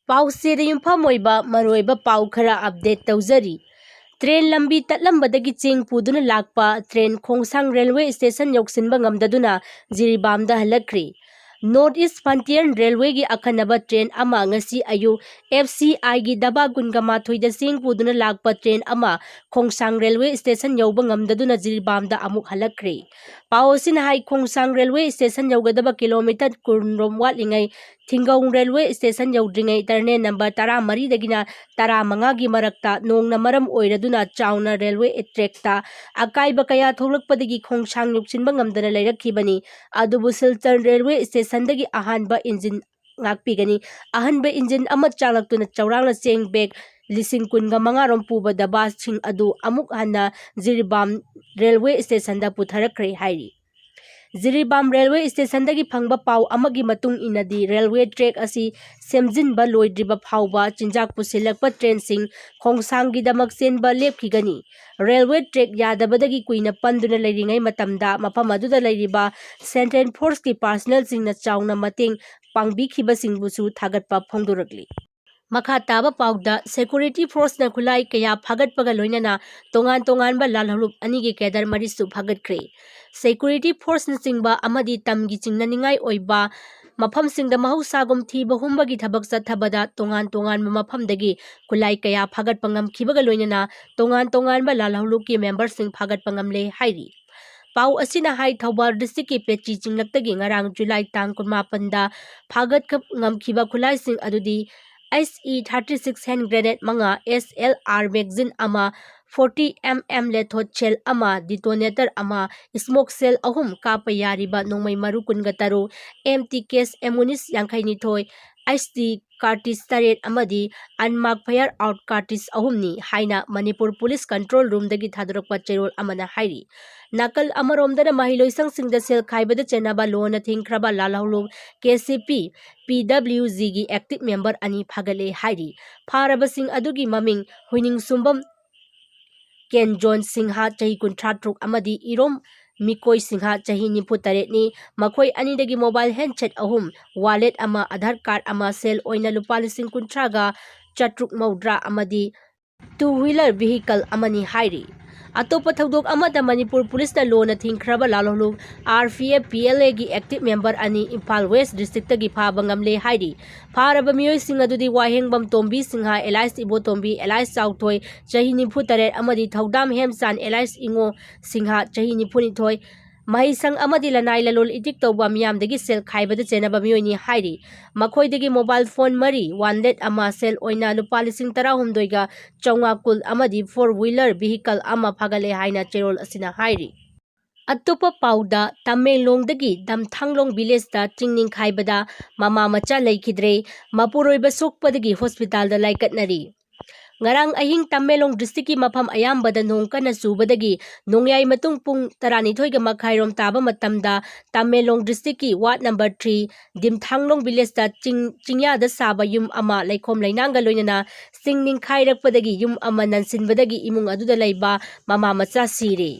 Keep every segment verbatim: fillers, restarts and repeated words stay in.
ꯄꯥꯎꯆꯦꯗ ꯌꯨꯝꯐꯝ ꯑꯣꯏꯕ ꯃꯔꯨꯑꯣꯏꯕ ꯄꯥꯎ ꯈꯔ update ꯇꯧꯖꯔꯤ꯫ ꯇ꯭ꯔꯦꯟ ꯂꯝꯕꯤ ꯇꯠꯂꯝꯕꯗꯒꯤ ꯆꯦꯡ ꯄꯨꯗꯨꯅ ꯂꯥꯛꯄ ꯇ꯭ꯔꯦꯟ ꯈꯣꯡꯁꯥꯡ ꯔꯦꯜꯋꯦ ꯁ꯭ꯇꯦꯁꯟ ꯌꯧꯁꯤꯟꯕ ꯉꯝꯗꯗꯨꯅ ꯖꯤꯔꯤꯕꯥꯝꯗ ꯍꯜꯂꯛꯈ꯭ꯔꯦ꯫ North East Frontier ꯔꯦꯜꯋꯦꯒꯤ ꯑꯈꯟꯅꯕ ꯇ꯭ꯔꯦꯟ ꯑꯃ ꯉꯁꯤ ꯑꯌꯨꯛ ꯑꯦꯐ ꯁꯤ ꯑꯥꯏꯒꯤ ꯗꯕꯥ ꯀꯨꯟꯒ ꯃꯥꯊꯣꯏꯗ ꯆꯦꯡ ꯄꯨꯗꯨꯅ ꯂꯥꯛꯄ ꯇ꯭ꯔꯦꯟ ꯑꯃ ꯈꯣꯡꯁꯥꯡ ꯔꯦꯜꯋꯦ ꯁ꯭ꯇꯦꯁꯟ ꯌꯧꯕ ꯉꯝꯗꯗꯨꯅ ꯖꯤꯔꯤꯕꯥꯝꯗ ꯑꯃꯨꯛ ꯍꯜꯂꯛꯈ꯭ꯔꯦ꯫ ꯄꯥꯎ ꯑꯁꯤꯅ ꯍꯥꯏ, ꯈꯣꯡꯁꯥꯡ ꯔꯦꯜꯋꯦ ꯁ꯭ꯇꯦꯁꯟ ꯌꯧꯒꯗꯕ ꯀꯤꯂꯣꯃꯤꯇꯔ ꯀꯨꯟꯔꯣꯝ ꯋꯥꯠꯂꯤꯉꯩ ꯊꯤꯡꯒꯧ ꯔꯦꯜꯋꯦ ꯁ꯭ꯇꯦꯁꯟ ꯌꯧꯗ꯭ꯔꯤꯉꯩ ꯇꯔꯅꯦꯜ ꯅꯝꯕꯔ ꯇꯔꯥꯃꯔꯤꯗꯒꯤꯅ ꯇꯔꯥꯃꯉꯥꯒꯤ ꯃꯔꯛꯇ ꯅꯣꯡꯅ ꯃꯔꯝ ꯑꯣꯏꯔꯗꯨꯅ ꯆꯥꯎꯅ ꯔꯦꯜꯋꯦ ꯇ꯭ꯔꯦꯛꯇ ꯑꯀꯥꯏꯕ ꯀꯌꯥ ꯊꯣꯛꯂꯛꯄꯗꯒꯤ ꯈꯣꯡꯁꯥꯡ ꯌꯧꯁꯤꯟꯕ ꯉꯝꯗꯅ ꯂꯩꯔꯛꯈꯤꯕꯅꯤ꯫ ꯑꯗꯨꯕꯨ ꯁꯤꯜꯆꯔ ꯔꯦꯜꯋꯦ ꯁ꯭ꯇꯦꯁꯟꯗꯒꯤ ꯑꯍꯥꯟꯕ ꯏꯟꯖꯤꯟ ꯉꯥꯛꯄꯤꯒꯅꯤ꯫ ꯑꯍꯟꯕ ꯏꯟꯖꯤꯟ ꯑꯃ ꯆꯥꯛꯂꯛꯇꯨꯅ ꯆꯥꯎꯔꯥꯛꯅ ꯆꯦꯡ bag ꯂꯤꯁꯤꯡ ꯀꯨꯟꯒ ꯃꯉꯥ ꯔꯣꯝ ꯄꯨꯕ ꯗꯕꯥꯁꯤꯡ ꯑꯗꯨ ꯑꯃꯨꯛ ꯍꯟꯅ ꯖꯤꯔꯤꯕꯥꯝ ꯔꯦꯜꯋꯦ ꯁ꯭ꯇꯦꯁꯟꯗ ꯄꯨꯊꯔꯛꯈ꯭ꯔꯦ ꯍꯥꯏꯔꯤ꯫ ꯖꯤꯔꯤꯕꯥꯝ ꯔꯦꯜꯋꯦ ꯁ꯭ꯇꯦꯁꯟꯗꯒꯤ ꯐꯪꯕ ꯄꯥꯎ ꯑꯃꯒꯤ ꯃꯇꯨꯡ ꯏꯟꯅꯗꯤ, ꯔꯦꯜꯋꯦ ꯇ꯭ꯔꯦꯛ ꯑꯁꯤ ꯁꯦꯝꯖꯤꯟꯕ ꯂꯣꯏꯗ꯭ꯔꯤꯕ ꯐꯥꯎꯕ ꯆꯤꯟꯖꯥꯛ ꯄꯨꯁꯤꯜꯂꯛꯄ ꯇ꯭ꯔꯦꯟꯁꯤꯡ ꯈꯣꯡꯁꯥꯡꯒꯤꯗꯃꯛ ꯆꯦꯟꯕ ꯂꯦꯞꯈꯤꯒꯅꯤ꯫ ꯔꯦꯜꯋꯦ ꯇ꯭ꯔꯦꯛ ꯌꯥꯗꯕꯗꯒꯤ ꯀꯨꯏꯅ ꯄꯟꯗꯨꯅ ꯂꯩꯔꯤꯉꯩ ꯃꯇꯝꯗ ꯃꯐꯝ ꯑꯗꯨꯗ ꯂꯩꯔꯤꯕ ꯁꯦꯟꯇ꯭ꯔꯦꯜ ꯐꯣꯔꯁꯀꯤ ꯄꯥꯔꯁꯅꯦꯜꯁꯤꯡꯅ ꯆꯥꯎꯅ ꯃꯇꯦꯡ ꯄꯥꯡꯕꯤꯈꯤꯕꯁꯤꯡꯕꯨꯁꯨ ꯊꯥꯒꯠꯄ ꯐꯣꯡꯗꯣꯔꯛꯂꯤ꯫ ꯃꯈꯥ ꯇꯥꯕ ꯄꯥꯎꯗ, ꯁꯦꯀ꯭ꯌꯨꯔꯤꯇꯤ ꯐꯣꯔꯁꯅ ꯈꯨꯠꯂꯥꯏ ꯀꯌꯥ ꯐꯥꯒꯠꯄꯒ ꯂꯣꯏꯅꯅ ꯇꯣꯉꯥꯟ ꯇꯣꯉꯥꯟꯕ ꯂꯥꯜꯍꯧꯂꯨꯞ ꯑꯅꯤꯒꯤ ꯀꯦꯗꯔ ꯃꯔꯤꯁꯨ ꯐꯥꯒꯠꯈ꯭ꯔꯦ꯫ ꯁꯦꯀ꯭ꯌꯨꯔꯤꯇꯤ ꯐꯣꯔꯁꯅꯆꯤꯡꯕ ꯑꯃꯗꯤ ꯇꯝꯒꯤ ꯆꯤꯡꯅꯅꯤꯡꯉꯥꯏ ꯑꯣꯏꯕ ꯃꯐꯝꯁꯤꯡꯗ ꯃꯍꯧꯁꯥꯒꯨꯝ ꯊꯤꯕ ꯍꯨꯝꯕꯒꯤ ꯊꯕꯛ ꯆꯠꯊꯕꯗ ꯇꯣꯉꯥꯟ ꯇꯣꯉꯥꯟꯕ ꯃꯐꯝꯗꯒꯤ ꯈꯨꯠꯂꯥꯏ ꯀꯌꯥ ꯐꯥꯒꯠꯄ ꯉꯝꯈꯤꯕꯒ ꯂꯣꯏꯅꯅ ꯇꯣꯉꯥꯟ ꯇꯣꯉꯥꯟꯕ ꯂꯥꯜꯍꯧꯂꯨꯞꯀꯤ ꯃꯦꯝꯕꯔꯁꯤꯡ ꯐꯥꯒꯠꯄ ꯉꯝꯂꯦ ꯍꯥꯏꯔꯤ꯫ ꯄꯥꯎ ꯑꯁꯤꯅ ꯍꯥꯏ, ꯊꯧꯕꯥꯜ ꯗꯤꯁꯇ꯭ꯔꯤꯛꯀꯤ ꯄꯦꯆꯤ ꯆꯤꯡꯂꯛꯇꯒꯤ ꯉꯔꯥꯡ ꯖꯨꯂꯥꯏ ꯇꯥꯡ ꯀꯨꯟꯃꯥꯄꯟꯗ ꯐꯥꯒꯠ ꯉꯝꯈꯤꯕ ꯈꯨꯠꯂꯥꯏꯁꯤꯡ ꯑꯗꯨꯗꯤ S E thirty six hand grenade ꯃꯉꯥ, ꯑꯦꯁ ꯑꯦꯜ ꯑꯥꯔ ꯃꯦꯒꯖꯤꯟ ꯑꯃ, ꯐꯣꯔꯇꯤ ꯑꯦꯝ ꯑꯦꯝ ꯂꯦꯊꯣꯠ ꯁꯦꯜ ꯑꯃ, ꯗꯤꯇꯣꯅꯦꯇꯔ ꯑꯃ, ꯁ꯭ꯃꯣꯛ ꯁꯦꯜ ꯑꯍꯨꯝ, ꯀꯥꯞꯄ ꯌꯥꯔꯤꯕ ꯅꯣꯡꯃꯩ ꯃꯔꯨ ꯀꯨꯟꯒ ꯇꯔꯨꯛ, ꯑꯦꯝ ꯇꯤ ꯀꯦꯁ ꯑꯦꯃꯨꯅꯤꯁ ꯌꯥꯡꯈꯩ ꯅꯤꯊꯣꯏ, ꯑꯩꯆ ꯗꯤ ꯀꯥꯔꯇꯤꯁ ꯇꯔꯦꯠ ꯑꯃꯗꯤ ꯑꯟꯃꯥꯔꯛ ꯐꯥꯌꯔ ꯑꯥꯎꯠ ꯀꯥꯔꯇꯤꯁ ꯑꯍꯨꯝꯅꯤ ꯍꯥꯏꯅ ꯃꯅꯤꯄꯨꯔ ꯄꯨꯂꯤꯁ ꯀꯟꯇ꯭ꯔꯣꯜ ꯔꯨꯝꯗꯒꯤ ꯊꯥꯗꯣꯔꯛꯄ ꯆꯦꯔꯣꯜ ꯑꯃꯅ ꯍꯥꯏꯔꯤ꯫ ꯅꯥꯀꯜ ꯑꯃꯔꯣꯝꯗꯅ ꯃꯍꯩꯂꯣꯏꯁꯪꯁꯤꯡꯗ ꯁꯦꯜ ꯈꯥꯏꯕꯗ ꯆꯦꯟꯅꯕ ꯂꯣꯟꯅ ꯊꯤꯡꯈ꯭ꯔꯕ ꯂꯥꯜꯍꯧꯂꯨꯞ ꯀꯦ ꯁꯤ ꯄꯤ, ꯄꯤ ꯗꯕ꯭ꯂꯤꯎ ꯖꯤꯒꯤ ꯑꯦꯛꯇꯤꯚ ꯃꯦꯝꯕꯔ ꯑꯅꯤ ꯐꯥꯒꯠꯂꯦ ꯍꯥꯏꯔꯤ꯫ ꯐꯥꯔꯕꯁꯤꯡ ꯑꯗꯨꯒꯤ ꯃꯃꯤꯡ ꯍꯨꯏꯅꯤꯡꯁꯨꯝꯕꯝ ꯀꯦꯟꯖꯣꯟ ꯁꯤꯡꯍ, ꯆꯍꯤ ꯀꯨꯟꯊ꯭ꯔꯥ ꯇꯔꯨꯛ, ꯑꯃꯗꯤ ꯏꯔꯣꯝ ꯃꯤꯀꯣꯏ ꯁꯤꯡꯍ, ꯆꯍꯤ ꯅꯤꯐꯨ ꯇꯔꯦꯠꯅꯤ꯫ ꯃꯈꯣꯏ ꯑꯅꯤꯗꯒꯤ mobile handset ꯑꯍꯨꯝ, wallet ꯑꯃ, Aadhaar card ꯑꯃ, ꯁꯦꯜ ꯑꯣꯏꯅ ꯂꯨꯄꯥ ꯂꯤꯁꯤꯡ ꯀꯨꯟꯊ꯭ꯔꯥꯒ ꯆꯥꯇ꯭ꯔꯨꯛ ꯃꯧꯗ꯭ꯔꯥ ꯑꯃꯗꯤ two wheeler vehicle ꯑꯃꯅꯤ ꯍꯥꯏꯔꯤ꯫ ꯑꯇꯣꯞꯄ ꯊꯧꯗꯣꯛ ꯑꯃꯗ ꯃꯅꯤꯄꯨꯔ ꯄꯨꯂꯤꯁꯅ ꯂꯣꯟꯅ ꯊꯤꯡꯈ꯭ꯔꯕ ꯂꯥꯜꯍꯧꯂꯨꯞ R P F P L Aꯒꯤ active member ꯑꯅꯤ ꯏꯝꯐꯥꯜ West districtꯇꯒꯤ ꯐꯥꯕ ꯉꯝꯂꯦ ꯍꯥꯏꯔꯤ꯫ ꯐꯥꯔꯕ ꯃꯤꯑꯣꯏꯁꯤꯡ ꯑꯗꯨꯗꯤ ꯋꯥꯍꯦꯡꯕꯝ ꯇꯣꯝꯕꯤ ꯁꯤꯡꯍ alias ꯏꯕꯣꯇꯣꯝꯕꯤ alias ꯆꯥꯎꯊꯣꯏ, ꯆꯍꯤ ꯅꯤꯐꯨ ꯇꯔꯦꯠ, ꯑꯃꯗꯤ ꯊꯧꯗꯥꯝ ꯍꯦꯝꯆꯥꯟ alias ꯏꯉꯣ ꯁꯤꯡꯍ, ꯆꯍꯤ ꯅꯤꯐꯨ ꯅꯤꯊꯣꯏ, ꯃꯍꯩꯁꯪ ꯑꯃꯗꯤ ꯂꯅꯥꯏ ꯂꯂꯣꯟ ꯏꯇꯤꯛ ꯇꯧꯕ, ꯃꯤꯌꯥꯝꯗꯒꯤ ꯁꯦꯜ ꯈꯥꯏꯕꯗ ꯆꯦꯟꯅꯕ ꯃꯤꯑꯣꯏꯅꯤ ꯍꯥꯏꯔꯤ꯫ ꯃꯈꯣꯏꯗꯒꯤ mobile phone ꯃꯔꯤ, wallet ꯑꯃ, ꯁꯦꯜ ꯑꯣꯏꯅ ꯂꯨꯄꯥ ꯂꯤꯁꯤꯡ ꯇꯔꯥꯍꯨꯝꯗꯣꯏꯒ ꯆꯥꯝꯃꯉꯥ ꯀꯨꯟ ꯑꯃꯗꯤ four wheeler vehicle ꯑꯃ ꯐꯥꯒꯠꯂꯦ ꯍꯥꯏꯅ ꯆꯦꯔꯣꯜ ꯑꯁꯤꯅ ꯍꯥꯏꯔꯤ꯫ ꯑꯇꯣꯞꯄ ꯄꯥꯎꯗ, ꯇꯃꯦꯡꯂꯣꯡꯗꯒꯤ ꯗꯝꯊꯥꯡꯂꯣꯡ villageꯇ ꯆꯤꯡ ꯅꯤꯡꯈꯥꯏꯕꯗ ꯃꯃꯥ ꯃꯆꯥ ꯂꯩꯈꯤꯗ꯭ꯔꯦ, ꯃꯄꯨꯔꯣꯏꯕ ꯁꯣꯛꯄꯗꯒꯤ hospitalꯗ ꯂꯥꯏꯀꯠꯅꯔꯤ꯫ ꯉꯔꯥꯡ ꯑꯍꯤꯡ ꯇꯃꯦꯡꯂꯣꯡ districtꯀꯤ ꯃꯐꯝ ꯑꯌꯥꯝꯕꯗ ꯅꯣꯡ ꯀꯟꯅ ꯆꯨꯕꯗꯒꯤ ꯅꯣꯡꯌꯥꯏ ꯃꯇꯨꯡ ꯄꯨꯡ ꯇꯔꯥꯅꯤꯊꯣꯏꯒ ꯃꯈꯥꯏꯔꯣꯝ ꯇꯥꯕ ꯃꯇꯝꯗ ꯇꯃꯦꯡꯂꯣꯡ districtꯀꯤ ward number three ꯗꯤꯝꯊꯥꯡꯂꯣꯡ villageꯇ ꯆꯤꯡ, ꯆꯤꯡꯌꯥꯗ ꯁꯥꯕ ꯌꯨꯝ ꯑꯃ ꯂꯩꯈꯣꯝ ꯂꯩꯅꯥꯡꯒ ꯂꯣꯏꯅꯅ ꯆꯤꯡ ꯅꯤꯡꯈꯥꯏꯔꯛꯄꯗꯒꯤ ꯌꯨꯝ ꯑꯃ ꯅꯟꯁꯤꯟꯕꯗꯒꯤ ꯏꯃꯨꯡ ꯑꯗꯨꯗ ꯂꯩꯕ ꯃꯃꯥ ꯃꯆꯥ ꯁꯤꯔꯦ꯫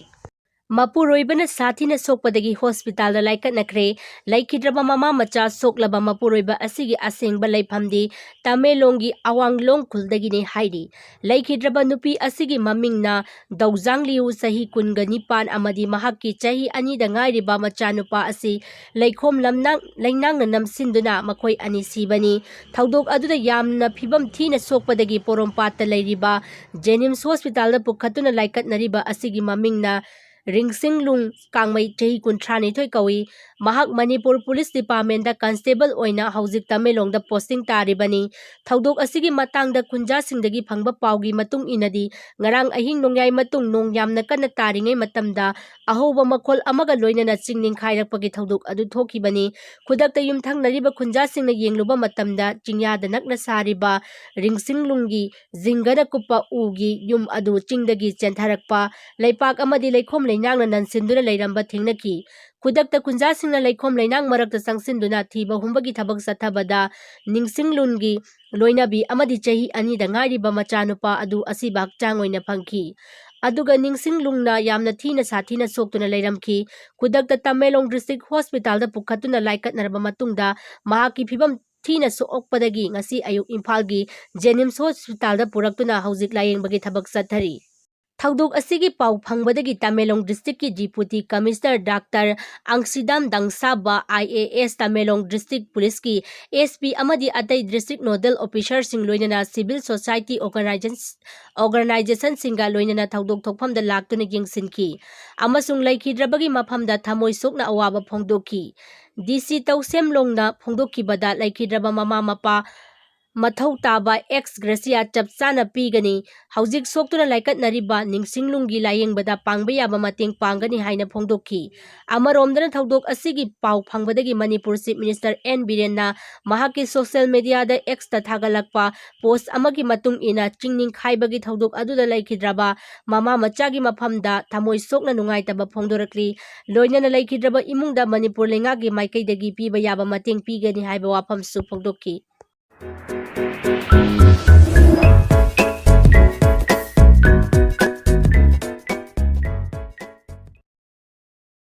ꯃꯄꯨꯔꯣꯏꯕꯅ ꯁꯥꯊꯤꯅ ꯁꯣꯛꯄꯗꯒꯤ hospitalꯗ ꯂꯥꯏꯀꯠꯅꯈ꯭ꯔꯦ꯫ ꯂꯩꯈꯤꯗ꯭ꯔꯕ ꯃꯃꯥ ꯃꯆꯥ ꯁꯣꯛꯂꯕ ꯃꯄꯨꯔꯣꯏꯕ ꯑꯁꯤꯒꯤ ꯑꯁꯦꯡꯕ ꯂꯩꯐꯝꯗꯤ ꯇꯃꯦꯡꯂꯣꯡꯒꯤ ꯑꯋꯥꯡꯂꯣꯡ ꯈꯨꯜꯗꯒꯤꯅꯤ ꯍꯥꯏꯔꯤ꯫ ꯂꯩꯈꯤꯗ꯭ꯔꯕ ꯅꯨꯄꯤ ꯑꯁꯤꯒꯤ ꯃꯃꯤꯡꯅ ꯗꯧꯖꯥꯡ ꯂꯤꯌꯨ, ꯆꯍꯤ ꯀꯨꯟꯒ ꯅꯤꯄꯥꯟ, ꯑꯃꯗꯤ ꯃꯍꯥꯛꯀꯤ ꯆꯍꯤ ꯑꯅꯤꯗ ꯉꯥꯏꯔꯤꯕ ꯃꯆꯥꯅꯨꯄꯥ ꯑꯁꯤ ꯂꯩꯈꯣꯝ ꯂꯝꯅꯥꯡ-, ꯂꯩꯅꯥꯡꯅ ꯅꯝꯁꯤꯟꯗꯨꯅ ꯃꯈꯣꯏ ꯑꯅꯤ ꯁꯤꯕꯅꯤ꯫ ꯊꯧꯗꯣꯛ ꯑꯗꯨꯗ ꯌꯥꯝꯅ ꯐꯤꯕꯝ ꯊꯤꯅ ꯁꯣꯛꯄꯗꯒꯤ ꯄꯣꯔꯣꯝꯄꯥꯠꯇ ꯂꯩꯔꯤꯕ JNIMS hospitalꯗ ꯄꯨꯈꯠꯇꯨꯅ ꯂꯥꯏꯀꯠꯅꯔꯤꯕ ꯑꯁꯤꯒꯤ ꯃꯃꯤꯡꯅ ꯔꯤꯡꯁꯤꯡꯂꯨꯡ ꯀꯥꯡꯃꯩ, ꯆꯍꯤ ꯀꯨꯟꯊ꯭ꯔꯥꯅꯤꯊꯣꯏ ꯀꯧꯏ꯫ ꯃꯍꯥꯛ ꯃꯅꯤꯄꯨꯔ ꯄꯨꯂꯤꯁ departmentꯗ constable ꯑꯣꯏꯅ ꯍꯧꯖꯤꯛ ꯇꯃꯦꯡꯂꯣꯡꯗ posting ꯇꯥꯔꯤꯕꯅꯤ꯫ ꯊꯧꯗꯣꯛ ꯑꯁꯤꯒꯤ ꯃꯇꯥꯡꯗ ꯈꯨꯟꯖꯥꯁꯤꯡꯗꯒꯤ ꯐꯪꯕ ꯄꯥꯎꯒꯤ ꯃꯇꯨꯡ ꯏꯟꯅꯗꯤ, ꯉꯔꯥꯡ ꯑꯍꯤꯡ ꯅꯣꯡꯌꯥꯏ ꯃꯇꯨꯡ ꯅꯣꯡ ꯌꯥꯝꯅ ꯀꯟꯅ ꯇꯥꯔꯤꯉꯩ ꯃꯇꯝꯗ ꯑꯍꯧꯕ ꯃꯈꯣꯜ ꯑꯃꯒ ꯂꯣꯏꯅꯅ ꯆꯤꯡ ꯅꯤꯡꯈꯥꯏꯔꯛꯄꯒꯤ ꯊꯧꯗꯣꯛ ꯑꯗꯨ ꯊꯣꯛꯈꯤꯕꯅꯤ꯫ ꯈꯨꯗꯛꯇ ꯌꯨꯝꯊꯪꯅꯔꯤꯕ ꯈꯨꯟꯖꯥꯁꯤꯡꯅ ꯌꯦꯡꯂꯨꯕ ꯃꯇꯝꯗ ꯆꯤꯡꯌꯥꯗ ꯅꯛꯅ ꯁꯥꯔꯤꯕ ꯔꯤꯡꯁꯤꯡꯂꯨꯡꯒꯤ ꯖꯤꯡꯒꯅ ꯀꯨꯞꯄ ꯎꯒꯤ ꯌꯨꯝ ꯑꯗꯨ ꯆꯤꯡꯗꯒꯤ ꯆꯦꯟꯊꯔꯛꯄ, ꯂꯩꯄꯥꯛ ꯑꯃꯗꯤ ꯂꯩꯈꯣꯝ ꯂꯩꯅꯥꯡꯅ ꯅꯟꯁꯤꯟꯗꯨꯅ ꯂꯩꯔꯝꯕ ꯊꯦꯡꯅꯈꯤ꯫ ꯈꯨꯗꯛꯇ ꯈꯨꯟꯖꯥꯁꯤꯡꯅ ꯂꯩꯈꯣꯝ ꯂꯩꯅꯥꯡ ꯃꯔꯛꯇ ꯆꯪꯁꯤꯟꯗꯨꯅ ꯊꯤꯕ ꯍꯨꯝꯕꯒꯤ ꯊꯕꯛ ꯆꯠꯊꯕꯗ, ꯅꯤꯡꯁꯤꯡꯂꯨꯟꯒꯤ ꯂꯣꯏꯅꯕꯤ ꯑꯃꯗꯤ ꯆꯍꯤ ꯑꯅꯤꯗ ꯉꯥꯏꯔꯤꯕ ꯃꯆꯥꯅꯨꯄꯥ ꯑꯗꯨ ꯑꯁꯤꯕ ꯍꯛꯆꯥꯡ ꯑꯣꯏꯅ ꯐꯪꯈꯤ꯫ ꯑꯗꯨꯒ ꯅꯤꯡꯁꯤꯡ ꯂꯨꯡꯅ ꯌꯥꯝꯅ ꯊꯤꯅ ꯁꯥꯊꯤꯅ ꯁꯣꯛꯇꯨꯅ ꯂꯩꯔꯝꯈꯤ꯫ ꯈꯨꯗꯛꯇ ꯇꯃꯦꯡꯂꯣꯡ ꯗꯤꯁꯇ꯭ꯔꯤꯛ ꯍꯣꯁꯄꯤꯇꯥꯜꯗ ꯄꯨꯈꯠꯇꯨꯅ ꯂꯥꯏꯀꯠꯅꯔꯕ ꯃꯇꯨꯡꯗ ꯃꯍꯥꯛꯀꯤ ꯐꯤꯕꯝ ꯊꯤꯅ ꯁꯣꯛꯄꯗꯒꯤ ꯉꯁꯤ ꯑꯌꯨꯛ ꯏꯝꯐꯥꯜꯒꯤ ꯖꯦꯅꯤꯝꯁ ꯍꯣꯁꯄꯤꯇꯥꯜꯗ ꯄꯨꯔꯛꯇꯨꯅ ꯍꯧꯖꯤꯛ ꯂꯥꯌꯦꯡꯕꯒꯤ ꯊꯕꯛ ꯆꯠꯊꯔꯤ꯫ ꯊꯧꯗꯣꯛ ꯑꯁꯤꯒꯤ ꯄꯥꯎ ꯐꯪꯕꯗꯒꯤ ꯇꯃꯦꯡꯂꯣꯡ ꯗꯤꯁꯇ꯭ꯔꯤꯛꯀꯤ ꯗꯤꯄꯨꯇꯤ ꯀꯃꯤꯁꯅꯔ ꯗꯥꯛꯇꯔ ꯑꯪꯁꯤꯗꯥꯝ ꯗꯪꯁꯥꯕ, I A S, Tamenglong district ꯄꯨꯂꯤꯁꯀꯤ ꯑꯦꯁ ꯄꯤ ꯑꯃꯗꯤ ꯑꯇꯩ ꯗꯤꯁꯇ꯭ꯔꯤꯛ ꯅꯣꯗꯦꯜ ꯑꯣꯐꯤꯁꯔꯁꯤꯡ, ꯂꯣꯏꯅꯅ ꯁꯤꯚꯤꯜ ꯁꯣꯁꯥꯏꯇꯤ ꯑꯣꯔꯒꯅꯥꯏꯖꯦꯁꯟ-, ꯑꯣꯔꯒꯅꯥꯏꯖꯦꯁꯟꯁꯤꯡꯒ ꯂꯣꯏꯅꯅ ꯊꯧꯗꯣꯛ ꯊꯣꯛꯐꯝꯗ ꯂꯥꯛꯇꯨꯅ ꯌꯦꯡꯁꯤꯟꯈꯤ ꯑꯃꯁꯨꯡ ꯂꯩꯈꯤꯗ꯭ꯔꯕꯒꯤ ꯃꯐꯝꯗ ꯊꯃꯣꯏ ꯁꯣꯛꯅ ꯑꯋꯥꯕ ꯐꯣꯡꯗꯣꯛꯈꯤ꯫ ꯗꯤ ꯁꯤ ꯇꯧꯁꯦꯝꯂꯣꯡꯅ ꯐꯣꯡꯗꯣꯛꯈꯤꯕꯗ, ꯂꯩꯈꯤꯗ꯭ꯔꯕ ꯃꯃꯥ ꯃꯄꯥ ꯃꯊꯧ ꯇꯥꯕ ꯑꯦꯛꯁ ꯒ꯭ꯔꯦꯁꯤꯌꯥ ꯆꯞ ꯆꯥꯅ ꯄꯤꯒꯅꯤ꯫ ꯍꯧꯖꯤꯛ ꯁꯣꯛꯇꯨꯅ ꯂꯥꯏꯀꯠꯅꯔꯤꯕ ꯅꯤꯡꯁꯤꯡꯂꯨꯡꯒꯤ ꯂꯥꯌꯦꯡꯕꯗ ꯄꯥꯡꯕ ꯌꯥꯕ ꯃꯇꯦꯡ ꯄꯥꯡꯒꯅꯤ ꯍꯥꯏꯅ ꯐꯣꯡꯗꯣꯛꯈꯤ꯫ ꯑꯃꯔꯣꯝꯗꯅ, ꯊꯧꯗꯣꯛ ꯑꯁꯤꯒꯤ ꯄꯥꯎ ꯐꯪꯕꯗꯒꯤ ꯃꯅꯤꯄꯨꯔ ꯆꯤꯐ ꯃꯤꯅꯤꯁꯇꯔ ꯑꯦꯟ ꯕꯤꯔꯦꯟꯅ ꯃꯍꯥꯛꯀꯤ ꯁꯣꯁꯤꯌꯦꯜ ꯃꯤꯗꯤꯌꯥꯗ ꯑꯦꯛꯁꯇ ꯊꯥꯒꯠꯂꯛꯄ ꯄꯣꯁ ꯑꯃꯒꯤ ꯃꯇꯨꯡ ꯏꯟꯅ, ꯆꯤꯡ ꯅꯤꯡꯈꯥꯏꯕꯒꯤ ꯊꯧꯗꯣꯛ ꯑꯗꯨꯗ ꯂꯩꯈꯤꯗ꯭ꯔꯕ ꯃꯃꯥ ꯃꯆꯥꯒꯤ ꯃꯐꯝꯗ ꯊꯃꯣꯏ ꯁꯣꯛꯅ ꯅꯨꯡꯉꯥꯏꯇꯕ ꯐꯣꯡꯗꯣꯔꯛꯂꯤ꯫ ꯂꯣꯏꯅꯅ ꯂꯩꯈꯤꯗ꯭ꯔꯕ ꯏꯃꯨꯡꯗ ꯃꯅꯤꯄꯨꯔ ꯂꯩꯉꯥꯛꯀꯤ ꯃꯥꯏꯀꯩꯗꯒꯤ ꯄꯤꯕ ꯌꯥꯕ ꯃꯇꯦꯡ ꯄꯤꯒꯅꯤ ꯍꯥꯏꯕ ꯋꯥꯐꯝꯁꯨ ꯐꯣꯡꯗꯣꯛꯈꯤ꯫